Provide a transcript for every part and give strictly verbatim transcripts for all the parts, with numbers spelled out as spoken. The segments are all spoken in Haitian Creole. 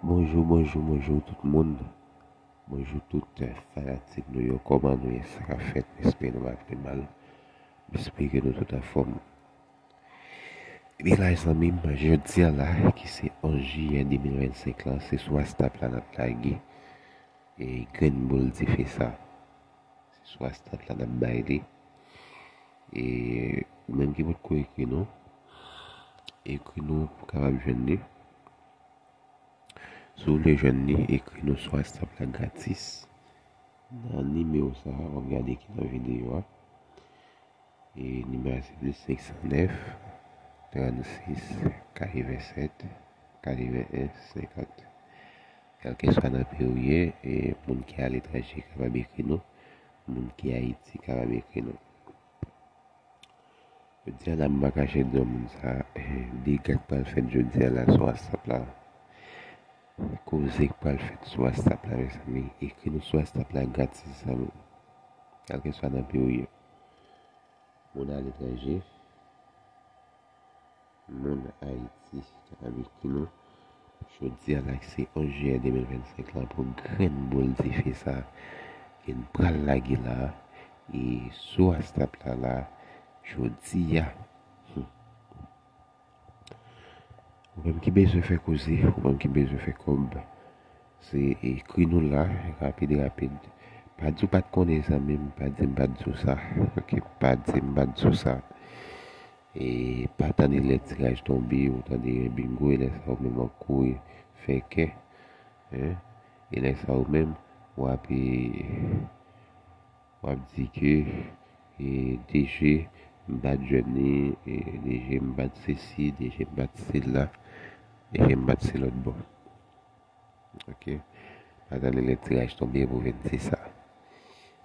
Bonjou, bonjou, bonjou tout moun. Bonjou tout, eh, fanatik nou yo. Kòman nou ye? Sa k ap fèt? M espere nou pa pi mal. M espere ke nou tout anfòm. Ebyen la, zanmi m, jodi a la, ki se onz jiyè de mil vennsenk lan, se sou WhatsApp la n ap lage, e, grenn boul dife sa. Se sou WhatsApp la n ap bay li. E ou menm ki potko ekri nou, ekri nou pou kapab jwenn li. Si w vle jwenn li, ekri nou sou WhatsApp la gratis. Nan nimewo sa a, w ap gade ki nan videyo a. E nimewo a se plis senk san nèf, trannsis, katrevennsèt, katrevennen, senkant. Kèlkeswa nan peyi w ye, e moun ki aletranje kapab ekri nou, moun ki Ayiti kapab ekri nou. Jodi a la, m pa kache di w moun sa, eh, dega k pral fèt jodi a la sou WhatsApp la. Koze k pral fèt sou WhatsApp la, mezanmi. Ekri nou sou WhatsApp la gratis, zanmi. Kèlkeswa nan peyi w ye. Moun aletranje, moun Ayiti, kapab ekri nou. Jodi a la, ki se onz jiyè de mil vennsenk lan, pou grenn boul dife sa ke n pral lage la, e sou WhatsApp la, la, jodi a. Hmm. Ou menm ki bezwen fè koze, ou menm ki bezwen fè kòb, se ekri nou la, rapid, rapid. Pa di w pa t konnen, zanmi m, pa di m pa t di w sa. Ok, pa di m pa t di w sa. E pa tande lè tiraj tonbe, ou tande yon bingo, e lè sa ou menm w ap kouri fè kè. Hein? E lè sa ou menm, w ap, e, w ap di ke, e, D J, m pa t jwenn li, e, D J, m pa t sesi, D J, m pa t sela, D J, m pa t se lòt bò. Ok? Pa tande lè tiraj tonbe pou vin di sa.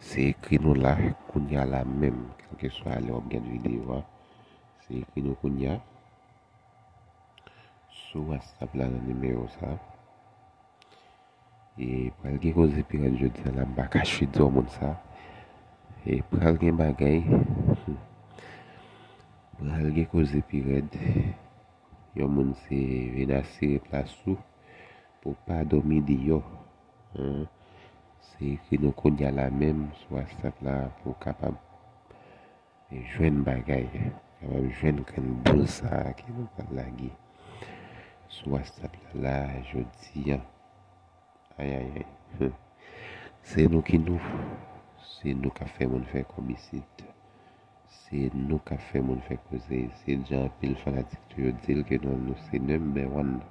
Se ekri nou la, kounye a la menm, kèlkeswa lè w ap gade videyo a. Se ekri nou kounye a. Sou WhatsApp la nan nimewo sa. E pral gen koze pi rèd jodi a la, m pa kache di w moun sa. E pral gen bagay. Pral gen koze pi rèd. Yon moun se vin asire plas ou pou w pa dòmi deyò. Hein? Se ekri nou kounye a la menm sou WhatsApp la pou w kapab jwenn bagay, kapab jwenn grenn boul sa a ke nou pral lage sou WhatsApp la, la, jodi a. Ayayay. Se nou ki nou. Se nou k ap fè moun fè kòb isit. Se nou k ap fè moun fè koze isit. Jan anpil fanatik nou yo di l ke nou, nou se number one.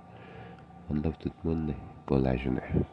One love tout moun. Bon lajounen.